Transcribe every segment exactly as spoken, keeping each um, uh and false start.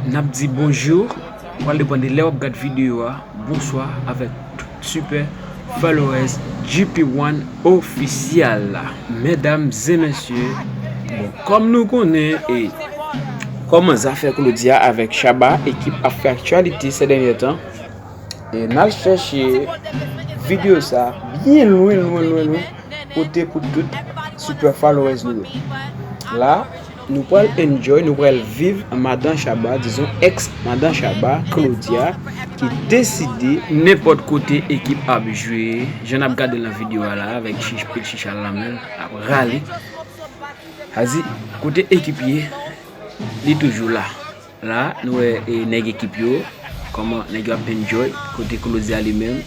N ap di bonjou, pral depann de lè w ap gad videyo a, bonswa avèk tout super followers G P one Official la. Medam e mesye, bon, kòm nou konnen, e kòman zafè Claudia avèk Shabba, ekip ap fè aktyalite sè dènyè tan, e n al chèche videyo sa byen lwen, lwen, lwen, lwen, kote pou tout super followers nou yo. La, nou pral enjoy, nou pral viv madan Shabba, dizon ex madan Shabba, Claudia, ki deside nenpòt kote ekip ap jwe, jan n ap gade l nan videyo a la, avèk chich, pil chicha l nan men l, ap rale. Sa di, kote ekip ye, li toujou la. La, nou wè, e, nèg ekip yo, kòman nèg yo ap enjoy, kote Claudia li menm,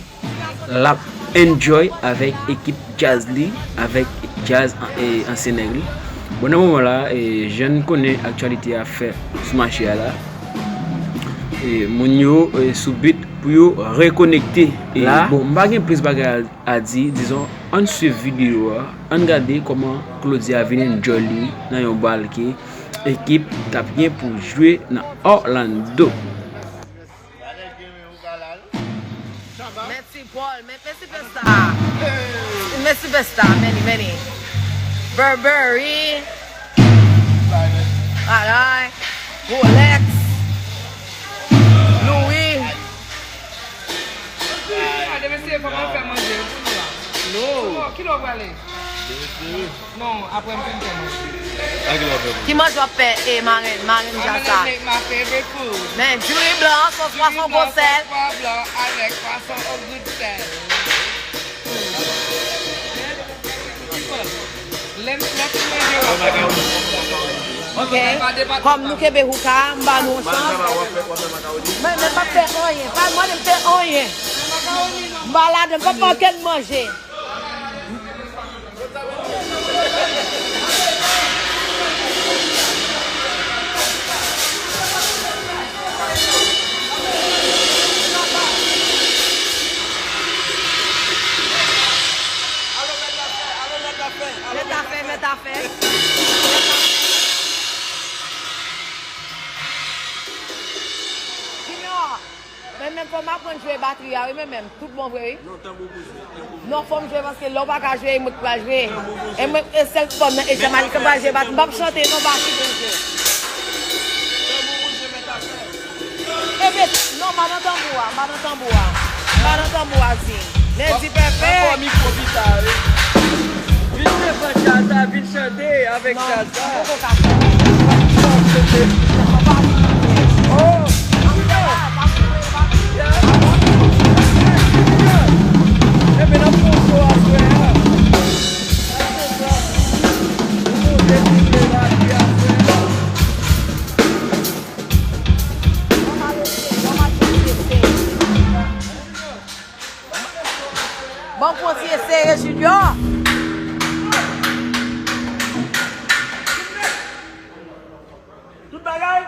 l ap enjoy avèk ekip djaz li, avèk djaz an-, e, ansyen nèg li. Bon, nan moman la, e, jan n konnen aktyalite a fè sou mache a la, e, moun yo, e, sou beat pou yo rekonekte. E, la, bon, m pa gen plis bagay a, a di, dizon, ann swiv videyo a, ann gade kòman Claudia vin enjoy li nan yon bal ke ekip t ap gen pou jwe nan Orlando. Mèsi Paul, men, men sipèsta. Men sipèsta, many, many. Burberry. Alright. Rolex. Louis. Demen se fòk mwen fè manje pou nou la. No. Kilè w prale? Non, apre m fin fè manje. Ki manje w ap fè, e, marenn, marenn Jasa? I'm gonna make my favorite food. Men, diri blan, sòs pwason gwo sèl. Diri blan, sòs pwa blan avèk pwason o gou sèl. Lè m, lè m fin manje, w ap fè manje. Ok. Kòm nou kenbe houka, m ba nou yon chans. Men, men m p ap fè anyen. Pa mande m fè anyen. M pa ladan, m p ap fè okenn manje. Mèt afè, mèt afè. Junior, men, men fò m aprann jwe batri a, wi, men, men, tout bon vre, wi. Non, tanbou pou jwe, tanbou pou jwe. Non, fò m jwe paske lè w pa ka jwe, e mwen k pral jwe. Tanbou pou jwe. E mwen, e sèl fanm nan, e Jamaik k pral jwe batri. M p ap chante, non, batri pou jwe. Tanbou pou jwe, mèt afè. Ebe, non, m pa nan tanbou a, m pa nan tanbou a. M pa nan tanbou a, Zin. Lèdi pèpè. Papa mikwo pita, wi. Vin devan djaz la, vin chante avèk djaz la. Non, m poko ka fè. Fò m chante. Papa, oh, Junior. Junior. Ebe, n ap fè yon show aswè a. Nou monte, nou leve la, pi aswè a. Bon, pwodui sere Junior. Tout bagay.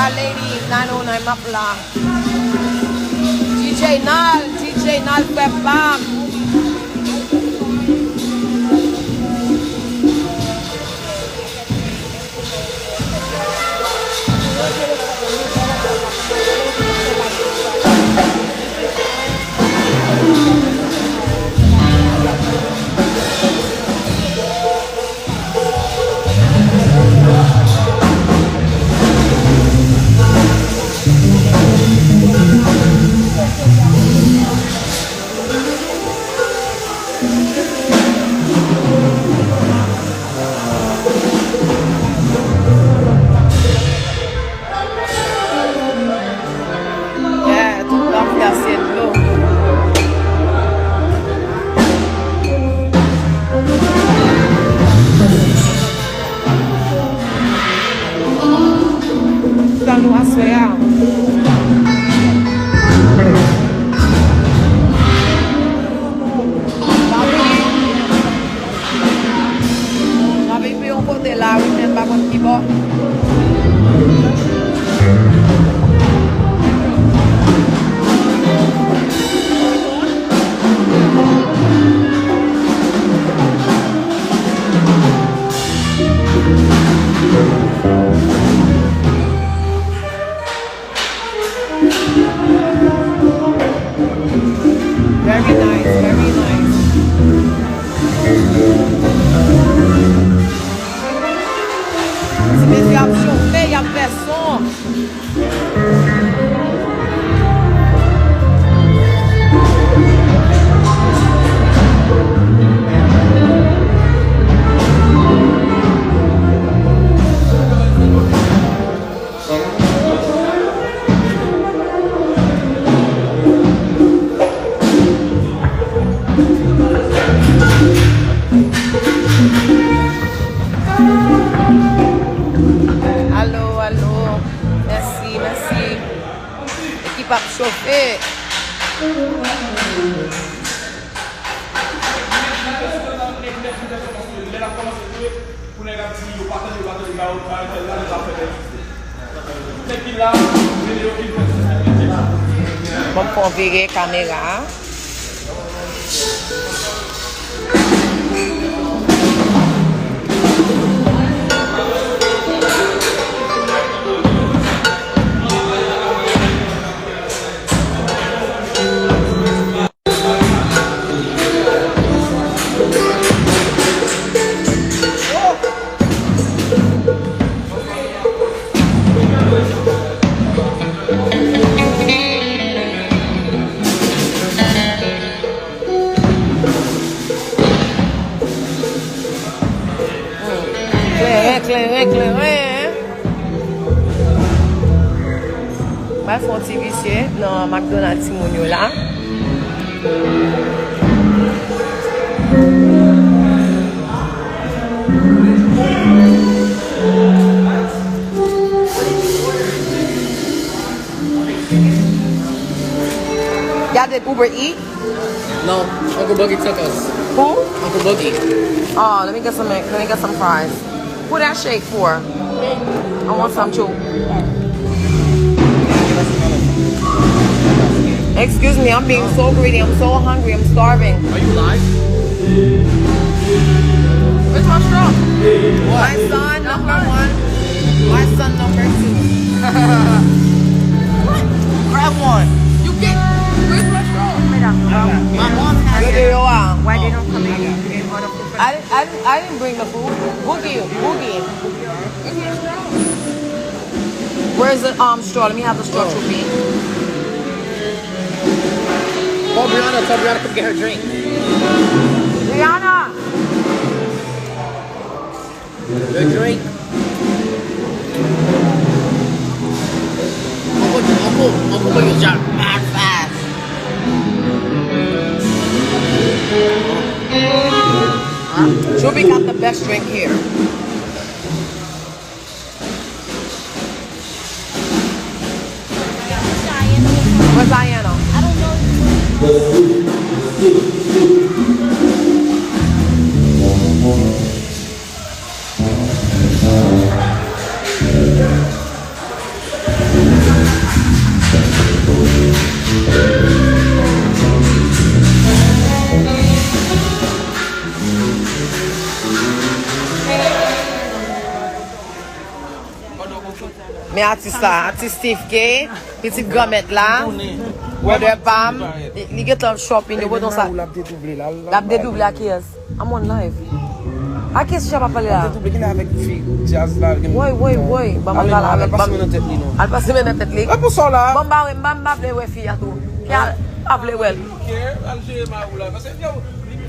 Lady nine oh nine m ap la. D J Nal, D J Nal fè pa m. Yeah, tout tan fè se dlo. Tan nou aswè a. N ap rive yon kote la, wi, men m pa konn ki bò. Very nice, very nice. Ti mesye ap chofe, y ap fè son. Alo, alo. Mèsi, mèsi. Ekip ap chofe. Ban m fè yon vire kamera a. Kleren, kleren, kleren. Pral fè yon ti visye nan McDonald's timoun yo la. Y'all did Uber Eat? No, Uncle Boogie took us. Who? Uncle Boogie. Oh, let me get some, let me get some fries. Who that shake for? I want some too. Excuse me, I'm being so greedy. I'm so hungry. I'm starving. Are you live? Where's my straw? What? My son number one. My son number two. Grab one. You get. Where's my straw? My mom has it. Why they don't come in, in order for I didn't, I didn't, I didn't bring the food. Boogie, Boogie. Where's the um straw? Let me have the straw, Choopy. Call Brianna, tell Brianna come get her drink. Brianna! Your drink. Uncle, Uncle, Uncle Boogie drop mad fast. Huh? Choopy got the best drink here. Where's Diana? Men atis la, atis Steve K, pitit granmèt la, brother pa m, li, li gentan shopping, yo pote yon sa. L ap dedouble la. L ap dedouble a kiyès? I'm on live. A kiyès Chaba pale la? L ap dedouble, genlè avèk fi djaz la. Woy, woy, woy. Ban m al pale avèl. Al pase men nan tèt li, non. Al pase men nan tèt li. Ban m ba, m ba, m ba vle wè fi a tou. Fi a pa vle wè l. Al jere mari w la. Paske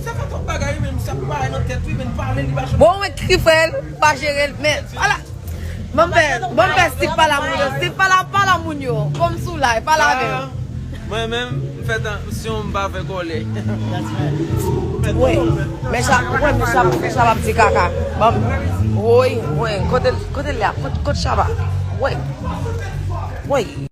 sa fè twòp bagay, men sa pa nan tèt li, men pale li pa. Bon, men ki frè l, pa jere l, men, ala. Ban m fè, ban m fè Steve pale a moun yo. Steve pale, pale a moun yo. Kòm sou live, pale avè yo. Mwen menm, m fè tansyon, m pa fè kòlè. Wi. Men Chaba, wi, men Chaba, men Chaba ap di kaka. Ban m, wi, wi. Kote, kote l la? Kote, kote Chaba? Wi. Wi.